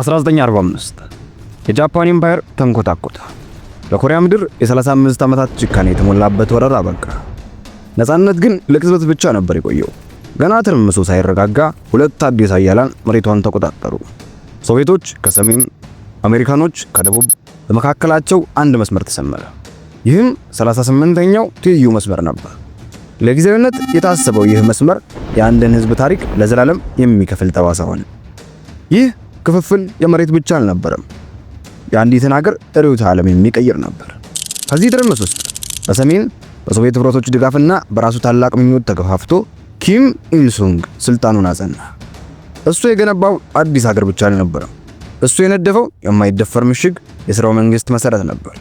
1945 የጃፓን ኢምፓየር ተንኮታኮተ። ለኮሪያ ምድር የ35 ዓመታት ጭካኔ የተሞላበት ወረራ በቃ። ነፃነት ግን ለቅጽበት ብቻ ነበር የቆየው። ገና ትርምሱ ሳይረጋጋ ሁለት አዲስ ኃያላን መሬቷን ተቆጣጠሩ። ሶቪየቶች ከሰሜን፣ አሜሪካኖች ከደቡብ። በመካከላቸው አንድ መስመር ተሰመረ። ይህም 38ኛው ትይዩ መስመር ነበር። ለጊዜያዊነት የታሰበው ይህ መስመር የአንድን ሕዝብ ታሪክ ለዘላለም የሚከፍል ጠባሳ ሆነ። ይህ ክፍፍል የመሬት ብቻ አልነበረም፣ የአንዲትን ሀገር ርዕዮተ ዓለም የሚቀይር ነበር። ከዚህ ትርምስ ውስጥ በሰሜን በሶቪየት ህብረቶች ድጋፍና በራሱ ታላቅ ምኞት ተገፋፍቶ ኪም ኢልሱንግ ስልጣኑን አጸና። እሱ የገነባው አዲስ ሀገር ብቻ አልነበረም። እሱ የነደፈው የማይደፈር ምሽግ የስርወ መንግስት መሰረት ነበር።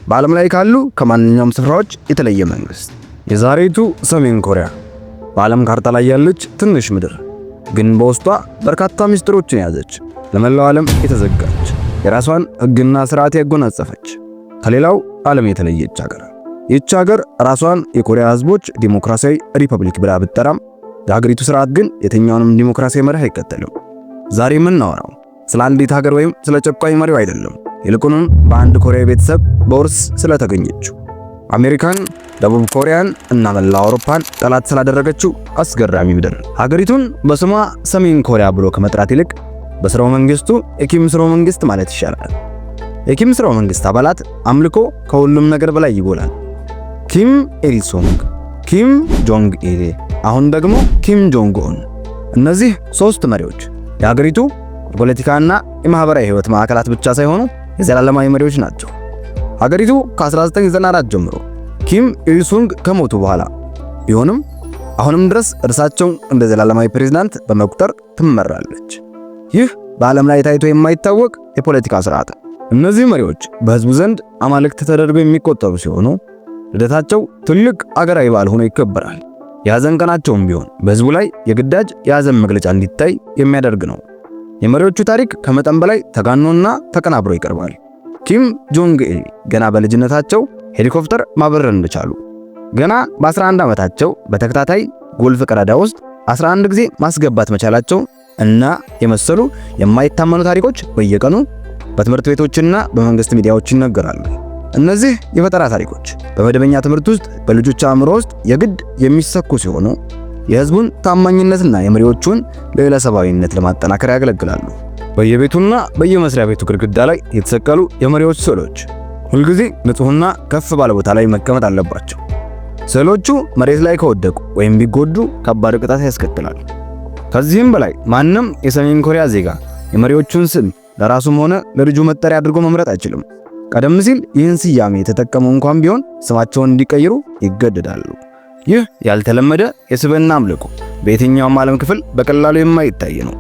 በዓለም ላይ ካሉ ከማንኛውም ስፍራዎች የተለየ መንግስት። የዛሬቱ ሰሜን ኮሪያ በዓለም ካርታ ላይ ያለች ትንሽ ምድር ግን በውስጧ በርካታ ምስጢሮችን የያዘች፣ ለመላው ዓለም የተዘጋች፣ የራሷን ሕግና ስርዓት ያጎናጸፈች፣ ከሌላው ዓለም የተለየች ሀገር። ይህች ሀገር ራሷን የኮሪያ ሕዝቦች ዲሞክራሲያዊ ሪፐብሊክ ብላ ብትጠራም የሀገሪቱ ስርዓት ግን የትኛውንም ዲሞክራሲያዊ መርህ አይከተልም። ዛሬ የምናወራው ስለ አንዲት ሀገር ወይም ስለ ጨቋኝ መሪው አይደለም። ይልቁንም በአንድ ኮሪያዊ ቤተሰብ በውርስ ስለተገኘችው፣ አሜሪካን፣ ደቡብ ኮሪያን እና መላ አውሮፓን ጠላት ስላደረገችው አስገራሚ ምድር። ሀገሪቱን በስሟ ሰሜን ኮሪያ ብሎ ከመጥራት ይልቅ በስርወ መንግስቱ የኪም ስርወ መንግስት ማለት ይሻላል። የኪም ስርወ መንግስት አባላት አምልኮ ከሁሉም ነገር በላይ ይጎላል። ኪም ኢልሱንግ፣ ኪም ጆንግ ኢል፣ አሁን ደግሞ ኪም ጆንግ ኡን። እነዚህ ሶስት መሪዎች የሀገሪቱ የፖለቲካና የማህበራዊ ህይወት ማዕከላት ብቻ ሳይሆኑ የዘላለማዊ መሪዎች ናቸው። ሀገሪቱ ከ1994 ጀምሮ ኪም ኢልሱንግ ከሞቱ በኋላ ቢሆንም አሁንም ድረስ እርሳቸውን እንደ ዘላለማዊ ፕሬዝዳንት በመቁጠር ትመራለች። ይህ በዓለም ላይ ታይቶ የማይታወቅ የፖለቲካ ስርዓት። እነዚህ መሪዎች በህዝቡ ዘንድ አማልክት ተደርገው የሚቆጠሩ ሲሆኑ ልደታቸው ትልቅ አገራዊ በዓል ሆኖ ይከበራል። የሐዘን ቀናቸውም ቢሆን በህዝቡ ላይ የግዳጅ የሐዘን መግለጫ እንዲታይ የሚያደርግ ነው። የመሪዎቹ ታሪክ ከመጠን በላይ ተጋኖና ተቀናብሮ ይቀርባል። ኪም ጆንግ ኢል ገና በልጅነታቸው ሄሊኮፕተር ማብረር እንደቻሉ፣ ገና በ11 ዓመታቸው በተከታታይ ጎልፍ ቀዳዳ ውስጥ 11 ጊዜ ማስገባት መቻላቸው እና የመሰሉ የማይታመኑ ታሪኮች በየቀኑ በትምህርት ቤቶችና በመንግስት ሚዲያዎች ይነገራሉ። እነዚህ የፈጠራ ታሪኮች በመደበኛ ትምህርት ውስጥ በልጆች አእምሮ ውስጥ የግድ የሚሰኩ ሲሆኑ የህዝቡን ታማኝነትና የመሪዎቹን ልዕለሰባዊነት ለማጠናከር ያገለግላሉ። በየቤቱና በየመስሪያ ቤቱ ግድግዳ ላይ የተሰቀሉ የመሪዎች ስዕሎች ሁልጊዜ ንጹህና ከፍ ባለ ቦታ ላይ መቀመጥ አለባቸው። ስዕሎቹ መሬት ላይ ከወደቁ ወይም ቢጎዱ ከባድ ቅጣት ያስከትላል። ከዚህም በላይ ማንም የሰሜን ኮሪያ ዜጋ የመሪዎቹን ስም ለራሱም ሆነ ለልጁ መጠሪያ አድርጎ መምረጥ አይችልም። ቀደም ሲል ይህን ስያሜ የተጠቀሙ እንኳን ቢሆን ስማቸውን እንዲቀይሩ ይገደዳሉ። ይህ ያልተለመደ የስብዕና አምልኮ በየትኛውም ዓለም ክፍል በቀላሉ የማይታይ ነው።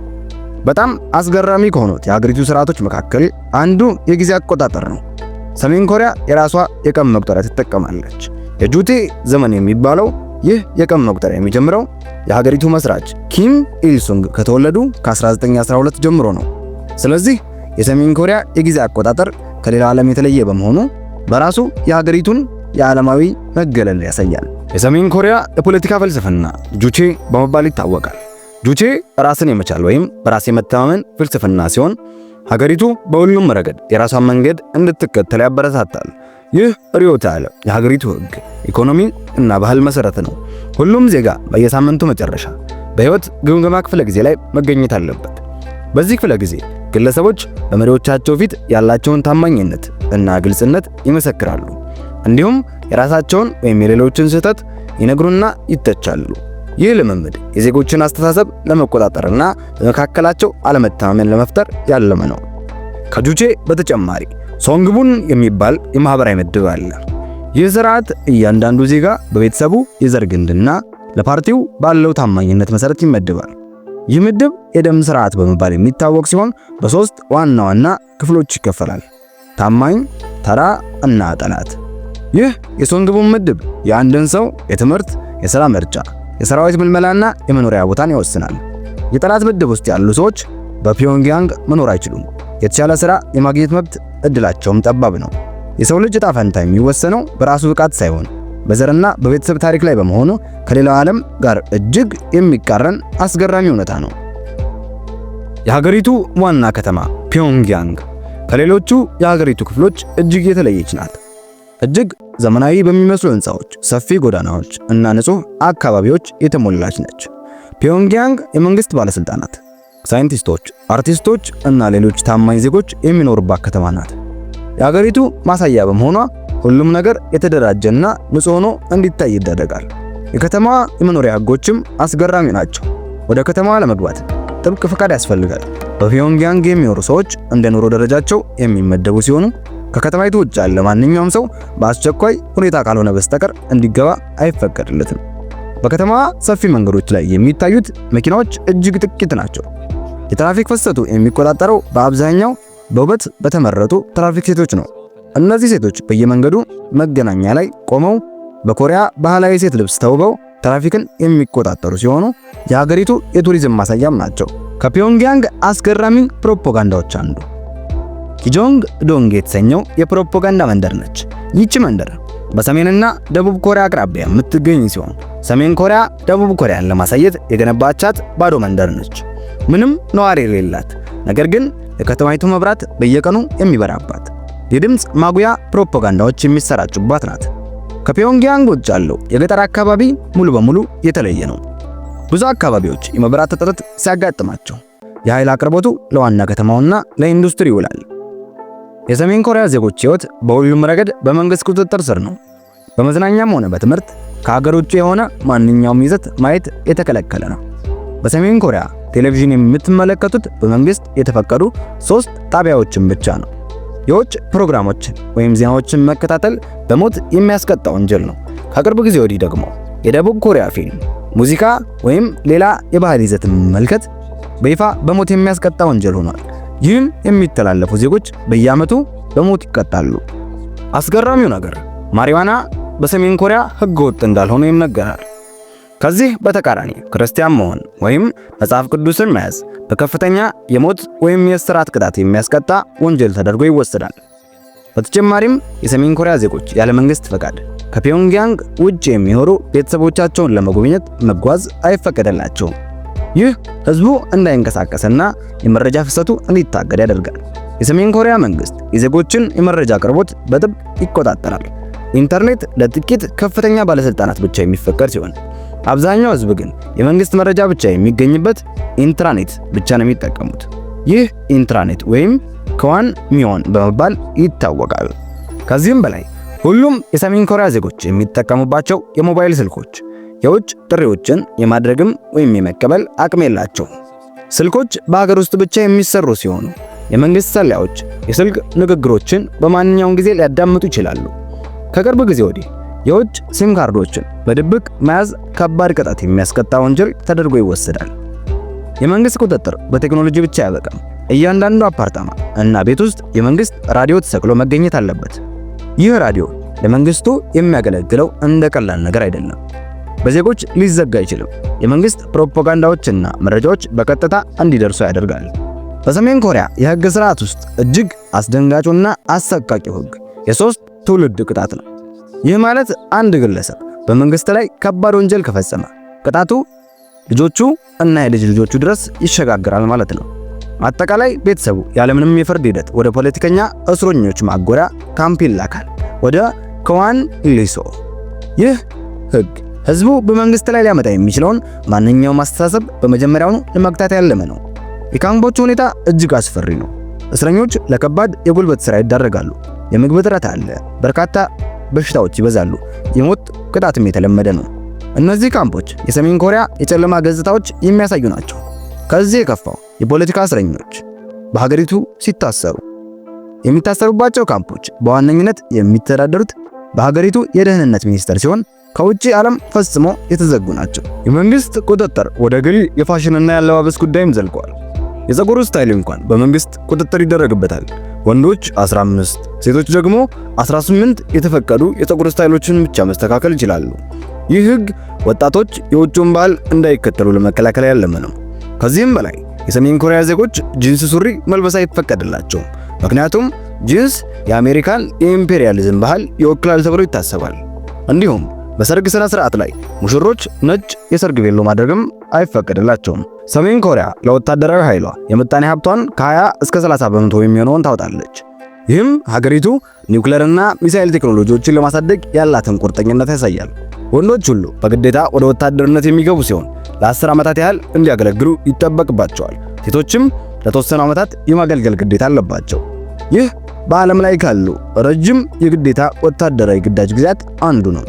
በጣም አስገራሚ ከሆኑት የሀገሪቱ ስርዓቶች መካከል አንዱ የጊዜ አቆጣጠር ነው። ሰሜን ኮሪያ የራሷ የቀን መቁጠሪያ ትጠቀማለች። የጁቴ ዘመን የሚባለው ይህ የቀን መቁጠሪያ የሚጀምረው የሀገሪቱ መስራች ኪም ኢልሱንግ ከተወለዱ ከ1912 ጀምሮ ነው። ስለዚህ የሰሜን ኮሪያ የጊዜ አቆጣጠር ከሌላው ዓለም የተለየ በመሆኑ በራሱ የሀገሪቱን የዓለማዊ መገለል ያሳያል። የሰሜን ኮሪያ የፖለቲካ ፍልስፍና ጁቼ በመባል ይታወቃል። ጁቼ ራስን የመቻል ወይም በራስ የመተማመን ፍልስፍና ሲሆን ሀገሪቱ በሁሉም ረገድ የራሷን መንገድ እንድትከተል ያበረታታል። ይህ ርዕዮተ ዓለም የሀገሪቱ ሕግ፣ ኢኮኖሚ እና ባህል መሰረት ነው። ሁሉም ዜጋ በየሳምንቱ መጨረሻ በሕይወት ግምገማ ክፍለ ጊዜ ላይ መገኘት አለበት። በዚህ ክፍለ ጊዜ ግለሰቦች በመሪዎቻቸው ፊት ያላቸውን ታማኝነት እና ግልጽነት ይመሰክራሉ። እንዲሁም የራሳቸውን ወይም የሌሎችን ስህተት ይነግሩና ይተቻሉ። ይህ ልምምድ የዜጎችን አስተሳሰብ ለመቆጣጠርና በመካከላቸው አለመተማመን ለመፍጠር ያለመ ነው። ከጁቼ በተጨማሪ ሶንግቡን የሚባል የማህበራዊ ምድብ አለ። ይህ ስርዓት እያንዳንዱ ዜጋ በቤተሰቡ የዘር ግንድና ለፓርቲው ባለው ታማኝነት መሰረት ይመድባል። ይህ ምድብ የደም ስርዓት በመባል የሚታወቅ ሲሆን በሶስት ዋና ዋና ክፍሎች ይከፈላል፦ ታማኝ፣ ተራ እና ጠላት። ይህ የሶንግቡን ምድብ የአንድን ሰው የትምህርት፣ የሥራ ምርጫ፣ የሰራዊት ምልመላና የመኖሪያ ቦታን ይወስናል። የጠላት ምድብ ውስጥ ያሉ ሰዎች በፒዮንግያንግ መኖር አይችሉም። የተሻለ ሥራ የማግኘት መብት እድላቸውም ጠባብ ነው። የሰው ልጅ ዕጣ ፈንታ የሚወሰነው በራሱ ብቃት ሳይሆን በዘርና በቤተሰብ ታሪክ ላይ በመሆኑ ከሌላው ዓለም ጋር እጅግ የሚቃረን አስገራሚ እውነታ ነው። የሀገሪቱ ዋና ከተማ ፒዮንግያንግ ከሌሎቹ የሀገሪቱ ክፍሎች እጅግ የተለየች ናት። እጅግ ዘመናዊ በሚመስሉ ሕንፃዎች፣ ሰፊ ጎዳናዎች እና ንጹህ አካባቢዎች የተሞላች ነች። ፒዮንግያንግ የመንግስት ባለስልጣናት፣ ሳይንቲስቶች፣ አርቲስቶች እና ሌሎች ታማኝ ዜጎች የሚኖሩባት ከተማ ናት። የሀገሪቱ ማሳያ በመሆኗ ሁሉም ነገር የተደራጀና ንጹህ ሆኖ እንዲታይ ይደረጋል። የከተማዋ የመኖሪያ ሕጎችም አስገራሚ ናቸው። ወደ ከተማዋ ለመግባት ጥብቅ ፈቃድ ያስፈልጋል። በፒዮንግያንግ የሚኖሩ ሰዎች እንደ ኑሮ ደረጃቸው የሚመደቡ ሲሆኑ ከከተማይቱ ውጭ ያለ ማንኛውም ሰው በአስቸኳይ ሁኔታ ካልሆነ በስተቀር እንዲገባ አይፈቀድለትም። በከተማዋ ሰፊ መንገዶች ላይ የሚታዩት መኪናዎች እጅግ ጥቂት ናቸው። የትራፊክ ፍሰቱ የሚቆጣጠረው በአብዛኛው በውበት በተመረጡ ትራፊክ ሴቶች ነው። እነዚህ ሴቶች በየመንገዱ መገናኛ ላይ ቆመው በኮሪያ ባህላዊ ሴት ልብስ ተውበው ትራፊክን የሚቆጣጠሩ ሲሆኑ የሀገሪቱ የቱሪዝም ማሳያም ናቸው። ከፒዮንግያንግ አስገራሚ ፕሮፓጋንዳዎች አንዱ ኪጆንግ ዶንግ የተሰኘው የፕሮፓጋንዳ መንደር ነች። ይህች መንደር በሰሜንና ደቡብ ኮሪያ አቅራቢያ የምትገኝ ሲሆን ሰሜን ኮሪያ ደቡብ ኮሪያን ለማሳየት የገነባቻት ባዶ መንደር ነች። ምንም ነዋሪ የሌላት፣ ነገር ግን የከተማይቱ መብራት በየቀኑ የሚበራባት፣ የድምፅ ማጉያ ፕሮፓጋንዳዎች የሚሰራጩባት ናት። ከፒዮንግያንግ ውጭ ያለው የገጠር አካባቢ ሙሉ በሙሉ የተለየ ነው። ብዙ አካባቢዎች የመብራት እጥረት ሲያጋጥማቸው የኃይል አቅርቦቱ ለዋና ከተማውና ለኢንዱስትሪ ይውላል። የሰሜን ኮሪያ ዜጎች ሕይወት በሁሉም ረገድ በመንግስት ቁጥጥር ስር ነው። በመዝናኛም ሆነ በትምህርት ከሀገር ውጭ የሆነ ማንኛውም ይዘት ማየት የተከለከለ ነው። በሰሜን ኮሪያ ቴሌቪዥን የምትመለከቱት በመንግስት የተፈቀዱ 3 ጣቢያዎችን ብቻ ነው። የውጭ ፕሮግራሞችን ወይም ዜናዎችን መከታተል በሞት የሚያስቀጣ ወንጀል ነው። ከቅርብ ጊዜ ወዲህ ደግሞ የደቡብ ኮሪያ ፊልም፣ ሙዚቃ ወይም ሌላ የባህል ይዘት መመልከት በይፋ በሞት የሚያስቀጣ ወንጀል ሆኗል። ይህም የሚተላለፉ ዜጎች በየዓመቱ በሞት ይቀጣሉ። አስገራሚው ነገር ማሪዋና በሰሜን ኮሪያ ሕገወጥ እንዳልሆነ ይነገራል። ከዚህ በተቃራኒ ክርስቲያን መሆን ወይም መጽሐፍ ቅዱስን መያዝ በከፍተኛ የሞት ወይም የእስራት ቅጣት የሚያስቀጣ ወንጀል ተደርጎ ይወሰዳል። በተጨማሪም የሰሜን ኮሪያ ዜጎች ያለ መንግስት ፈቃድ ከፒዮንግያንግ ውጭ የሚኖሩ ቤተሰቦቻቸውን ለመጎብኘት መጓዝ አይፈቀደላቸውም። ይህ ህዝቡ እንዳይንቀሳቀስና የመረጃ ፍሰቱ እንዲታገድ ያደርጋል። የሰሜን ኮሪያ መንግስት የዜጎችን የመረጃ አቅርቦት በጥብቅ ይቆጣጠራል። ኢንተርኔት ለጥቂት ከፍተኛ ባለስልጣናት ብቻ የሚፈቀድ ሲሆን አብዛኛው ህዝብ ግን የመንግስት መረጃ ብቻ የሚገኝበት ኢንትራኔት ብቻ ነው የሚጠቀሙት። ይህ ኢንትራኔት ወይም ክዋን ሚዮን በመባል ይታወቃል። ከዚህም በላይ ሁሉም የሰሜን ኮሪያ ዜጎች የሚጠቀሙባቸው የሞባይል ስልኮች የውጭ ጥሪዎችን የማድረግም ወይም የመቀበል አቅም የላቸውም። ስልኮች በሀገር ውስጥ ብቻ የሚሰሩ ሲሆኑ የመንግስት ሰላዮች የስልክ ንግግሮችን በማንኛውም ጊዜ ሊያዳምጡ ይችላሉ። ከቅርብ ጊዜ ወዲህ የውጭ ሲም ካርዶችን በድብቅ መያዝ ከባድ ቅጣት የሚያስቀጣ ወንጀል ተደርጎ ይወሰዳል። የመንግስት ቁጥጥር በቴክኖሎጂ ብቻ አያበቃም። እያንዳንዱ አፓርታማ እና ቤት ውስጥ የመንግስት ራዲዮ ተሰቅሎ መገኘት አለበት። ይህ ራዲዮ ለመንግስቱ የሚያገለግለው እንደ ቀላል ነገር አይደለም። በዜጎች ሊዘጋ አይችልም። የመንግስት ፕሮፓጋንዳዎችና መረጃዎች በቀጥታ እንዲደርሱ ያደርጋል። በሰሜን ኮሪያ የህግ ስርዓት ውስጥ እጅግ አስደንጋጩና አሰቃቂው ህግ የሶስት ትውልድ ቅጣት ነው። ይህ ማለት አንድ ግለሰብ በመንግስት ላይ ከባድ ወንጀል ከፈጸመ ቅጣቱ ልጆቹ እና የልጅ ልጆቹ ድረስ ይሸጋግራል ማለት ነው። አጠቃላይ ቤተሰቡ ያለምንም የፍርድ ሂደት ወደ ፖለቲከኛ እስረኞች ማጎሪያ ካምፕ ይላካል፣ ወደ ክዋን ሊሶ። ይህ ህግ ህዝቡ በመንግስት ላይ ሊያመጣ የሚችለውን ማንኛውም አስተሳሰብ በመጀመሪያውኑ ለመግታት ያለመ ነው። የካምፖቹ ሁኔታ እጅግ አስፈሪ ነው። እስረኞች ለከባድ የጉልበት ስራ ይዳረጋሉ። የምግብ እጥረት አለ። በርካታ በሽታዎች ይበዛሉ። የሞት ቅጣትም የተለመደ ነው። እነዚህ ካምፖች የሰሜን ኮሪያ የጨለማ ገጽታዎች የሚያሳዩ ናቸው። ከዚህ የከፋው የፖለቲካ እስረኞች በሀገሪቱ ሲታሰሩ የሚታሰሩባቸው ካምፖች በዋነኝነት የሚተዳደሩት በሀገሪቱ የደህንነት ሚኒስቴር ሲሆን ከውጪ ዓለም ፈጽሞ የተዘጉ ናቸው። የመንግስት ቁጥጥር ወደ ግል የፋሽንና የአለባበስ ጉዳይም ዘልቋል። የፀጉር style እንኳን በመንግስት ቁጥጥር ይደረግበታል። ወንዶች 15፣ ሴቶች ደግሞ 18 የተፈቀዱ የፀጉር style ኦችን ብቻ መስተካከል ይችላሉ። ይህ ህግ ወጣቶች የውጭውን ባህል እንዳይከተሉ ለመከላከል ያለመ ነው። ከዚህም በላይ የሰሜን ኮሪያ ዜጎች ጂንስ ሱሪ መልበስ አይፈቀድላቸውም። ምክንያቱም ጂንስ የአሜሪካን የኢምፔሪያሊዝም ባህል ይወክላል ተብሎ ይታሰባል። እንዲሁም በሰርግ ስነ ስርዓት ላይ ሙሽሮች ነጭ የሰርግ ቬሎ ማድረግም አይፈቀድላቸውም። ሰሜን ኮሪያ ለወታደራዊ ኃይሏ የምጣኔ ሀብቷን ከ20 እስከ 30% የሚሆነውን ታወጣለች። ይህም ሀገሪቱ ኒውክለርና ሚሳኤል ቴክኖሎጂዎችን ለማሳደግ ያላትን ቁርጠኝነት ያሳያል። ወንዶች ሁሉ በግዴታ ወደ ወታደርነት የሚገቡ ሲሆን ለ10 ዓመታት ያህል እንዲያገለግሉ ይጠበቅባቸዋል። ሴቶችም ለተወሰኑ ዓመታት የማገልገል ግዴታ አለባቸው። ይህ በዓለም ላይ ካሉ ረጅም የግዴታ ወታደራዊ ግዳጅ ጊዜያት አንዱ ነው።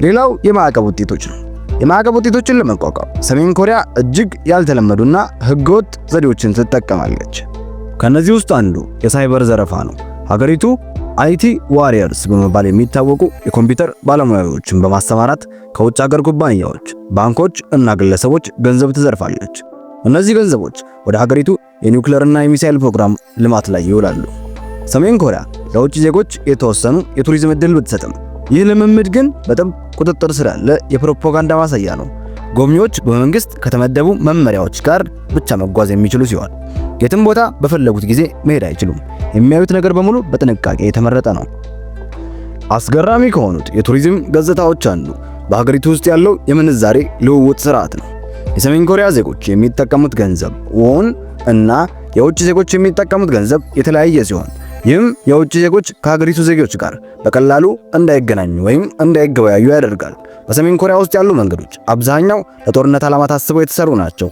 ሌላው የማዕቀብ ውጤቶች ነው። የማዕቀብ ውጤቶችን ለመቋቋም ሰሜን ኮሪያ እጅግ ያልተለመዱና ህገወጥ ዘዴዎችን ትጠቀማለች። ከነዚህ ውስጥ አንዱ የሳይበር ዘረፋ ነው። ሀገሪቱ IT warriors በመባል የሚታወቁ የኮምፒውተር ባለሙያዎችን በማሰማራት ከውጭ ሀገር ኩባንያዎች፣ ባንኮች እና ግለሰቦች ገንዘብ ትዘርፋለች። እነዚህ ገንዘቦች ወደ ሀገሪቱ የኒውክሌርና የሚሳኤል ፕሮግራም ልማት ላይ ይውላሉ። ሰሜን ኮሪያ ለውጭ ዜጎች የተወሰኑ የቱሪዝም ዕድል ብትሰጥም ይህ ልምምድ ግን በጥብቅ ቁጥጥር ስር ያለ የፕሮፓጋንዳ ማሳያ ነው። ጎብኚዎች በመንግስት ከተመደቡ መመሪያዎች ጋር ብቻ መጓዝ የሚችሉ ሲሆን የትም ቦታ በፈለጉት ጊዜ መሄድ አይችሉም። የሚያዩት ነገር በሙሉ በጥንቃቄ የተመረጠ ነው። አስገራሚ ከሆኑት የቱሪዝም ገጽታዎች አንዱ በሀገሪቱ ውስጥ ያለው የምንዛሬ ልውውጥ ስርዓት ነው። የሰሜን ኮሪያ ዜጎች የሚጠቀሙት ገንዘብ ዎን እና የውጭ ዜጎች የሚጠቀሙት ገንዘብ የተለያየ ሲሆን ይህም የውጭ ዜጎች ከሀገሪቱ ዜጎች ጋር በቀላሉ እንዳይገናኙ ወይም እንዳይገበያዩ ያደርጋል። በሰሜን ኮሪያ ውስጥ ያሉ መንገዶች አብዛኛው ለጦርነት ዓላማ ታስበው የተሰሩ ናቸው።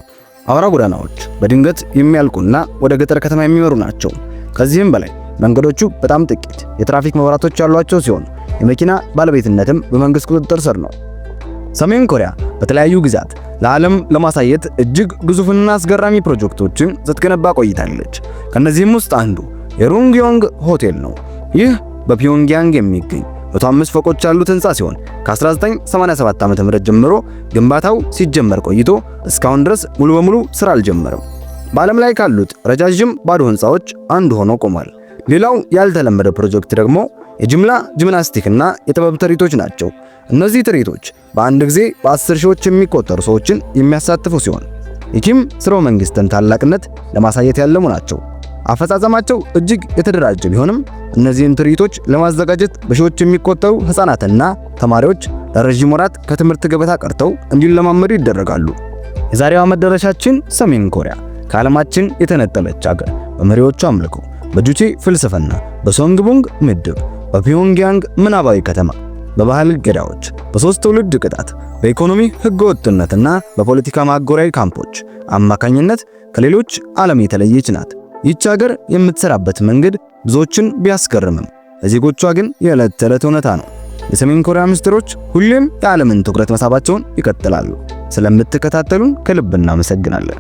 አውራ ጎዳናዎች በድንገት የሚያልቁና ወደ ገጠር ከተማ የሚመሩ ናቸው። ከዚህም በላይ መንገዶቹ በጣም ጥቂት የትራፊክ መብራቶች ያሏቸው ሲሆን የመኪና ባለቤትነትም በመንግስት ቁጥጥር ስር ነው። ሰሜን ኮሪያ በተለያዩ ጊዜያት ለዓለም ለማሳየት እጅግ ግዙፍና አስገራሚ ፕሮጀክቶችን ስትገነባ ቆይታለች። ከነዚህም ውስጥ አንዱ የሩንግዮንግ ሆቴል ነው። ይህ በፒዮንግያንግ የሚገኝ 105 ፎቆች ያሉት ህንፃ ሲሆን ከ1987 ዓ.ም ጀምሮ ግንባታው ሲጀመር ቆይቶ እስካሁን ድረስ ሙሉ በሙሉ ስራ አልጀመረም። በዓለም ላይ ካሉት ረጃጅም ባዶ ህንፃዎች አንዱ ሆኖ ቆሟል። ሌላው ያልተለመደ ፕሮጀክት ደግሞ የጅምላ ጂምናስቲክና የጥበብ ትርኢቶች ናቸው። እነዚህ ትርኢቶች በአንድ ጊዜ በአስር ሺዎች የሚቆጠሩ ሰዎችን የሚያሳትፉ ሲሆን የኪም ስርወ መንግስትን ታላቅነት ለማሳየት ያለሙ ናቸው። አፈጻጸማቸው እጅግ የተደራጀ ቢሆንም እነዚህን ትርኢቶች ለማዘጋጀት በሺዎች የሚቆጠሩ ህፃናትና ተማሪዎች ለረዥም ወራት ከትምህርት ገበታ ቀርተው እንዲለማመዱ ይደረጋሉ። የዛሬዋ መዳረሻችን ሰሜን ኮሪያ ከዓለማችን የተነጠለች አገር በመሪዎቹ አምልኮ፣ በጁቼ ፍልስፍና፣ በሶንግቡንግ ምድብ፣ በፒዮንግያንግ ምናባዊ ከተማ፣ በባህል እገዳዎች፣ በሶስት ትውልድ ቅጣት፣ በኢኮኖሚ ህገወጥነትና በፖለቲካ ማጎሪያ ካምፖች አማካኝነት ከሌሎች ዓለም የተለየች ናት። ይህች ሀገር የምትሰራበት መንገድ ብዙዎችን ቢያስገርምም ለዜጎቿ ግን የዕለት ተዕለት እውነታ ነው። የሰሜን ኮሪያ ምስጢሮች ሁሌም የዓለምን ትኩረት መሳባቸውን ይቀጥላሉ። ስለምትከታተሉን ከልብ እናመሰግናለን።